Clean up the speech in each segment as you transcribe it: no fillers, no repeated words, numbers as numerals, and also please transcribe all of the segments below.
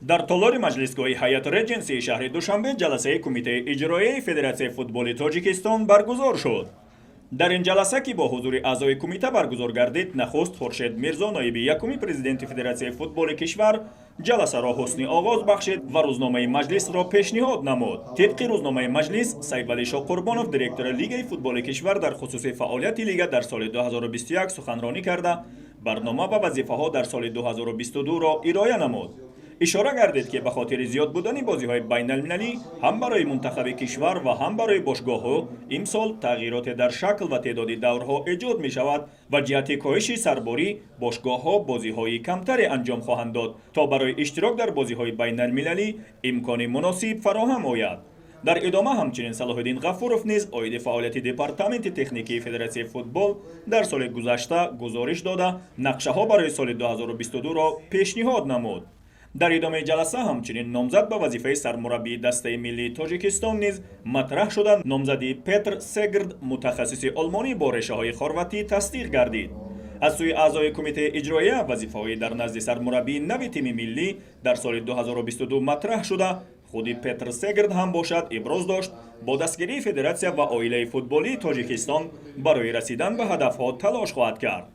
Дар толори маҷлисгоҳи Ҳаят Реҷенсии шаҳри Душанбе ҷаласаи Кумитаи иҷроияи Федератсияи футболи Тоҷикистон баргузор шуд. Дар ин ҷаласа, ки бо ҳузури аъзои кумита баргузор гардид, нахуст Хуршед Мирзо, ноиби якуми президенти Федератсияи футболи кишвар, ҷаласаро ҳусни оғоз бахшид ва рӯзномаи маҷлисро пешниҳод намуд. Тибқи рӯзномаи маҷлис, Сайфалӣ Шоҳқурбонов, директори Лигаи футболи кишвар, дар хусуси фаъолияти лига дар соли 2021 суханронӣ карда, барнома ва вазифаҳо дар соли 2022-ро ироя намуд. Ишора гардид, ки ба хотири зиёд будани бозиҳои байналмилалӣ ҳам барои мунтахаби кишвар ва ҳам барои бошгоҳҳо имсол тағйироте дар шакл ва теъдоди даврҳо эҷод мешавад ва ҷиҳати коҳиши сарборӣ бошгоҳҳо бозиҳои камтаре анҷом хоҳанд дод, то барои иштирок дар бозиҳои байналмилалӣ имкони муносиб фароҳам ояд. Дар идома ҳамчунин Салоҳиддин Ғафуров низ оиди фаъолияти департаменти техникии Федератсияи футбол дар соли гузашта гузориш дода, нақшаҳо барои соли 2022-ро пешниҳод намуд. Дар идомаи ҷаласа ҳамчунин номзад ба вазифаи сармураббии дастаи миллии Тоҷикистон низ матраҳ шуда, номзади Петр Сегрд, мутахассиси олмонӣ бо решаҳои хорватӣ, тасдиқ гардид. Аз сӯи аъзои кумитаи иҷроия вазифаҳои дар назди сармураббии нави тими миллӣ дар соли 2022 матраҳ шуда, худи Петр Сегрд ҳам бошад, иброз дошт, бо дастгирии федератсия ва оилаи футболии Тоҷикистон барои расидан ба ҳадафҳо талош хоҳад кард.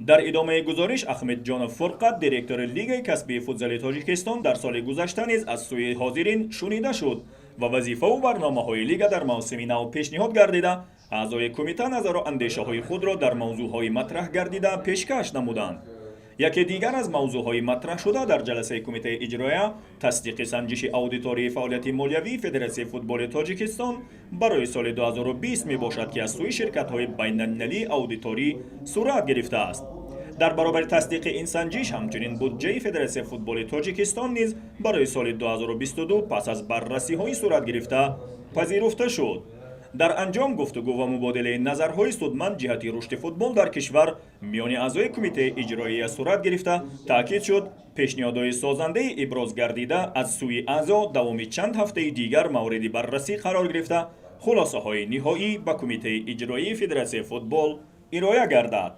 Дар идомаи гузориш Ахмедҷонов Фурқат, директори Лигаи касбии футзали Тоҷикистон дар соли гузашта низ аз сӯи ҳозирин шунида шуд ва вазифаву барномаҳои лига дар мавсими нав пешниҳод гардида, аъзои кумита назару андешаҳои худро дар мавзӯъҳои матраҳ гардида пешкаш намуданд. Яке дигар аз мавзӯъҳои матраҳшуда дар ҷаласаи кумитаи иҷроия тасдиқи санҷиши аудитории фаъолияти молиявии Федератсияи футболи Тоҷикистон барои соли 2020 мебошад, ки аз сӯи ширкатҳои байналмилалии аудиторӣ сурат гирифтааст. Дар баробари тасдиқи ин санҷиш ҳамчунин буҷаи Федератсияи футболи Тоҷикистон низ барои соли 2022 пас аз баррасиҳои сурат гирифта пазируфта шуд. Дар анҷом гуфтугӯ ва мубодилаи назарҳои судманд ҷиҳати рушди футбол дар кишвар миёни аъзои кумитаи иҷроия сурат гирифта, таъкид шуд, пешниҳодҳои созандаи иброз гардида аз сӯи аъзо давоми чанд ҳафтаи дигар мавриди баррасӣ қарор гирифта, хулосаҳои ниҳоӣ ба кумитаи иҷроии Федератсияи футбол ироя гардад.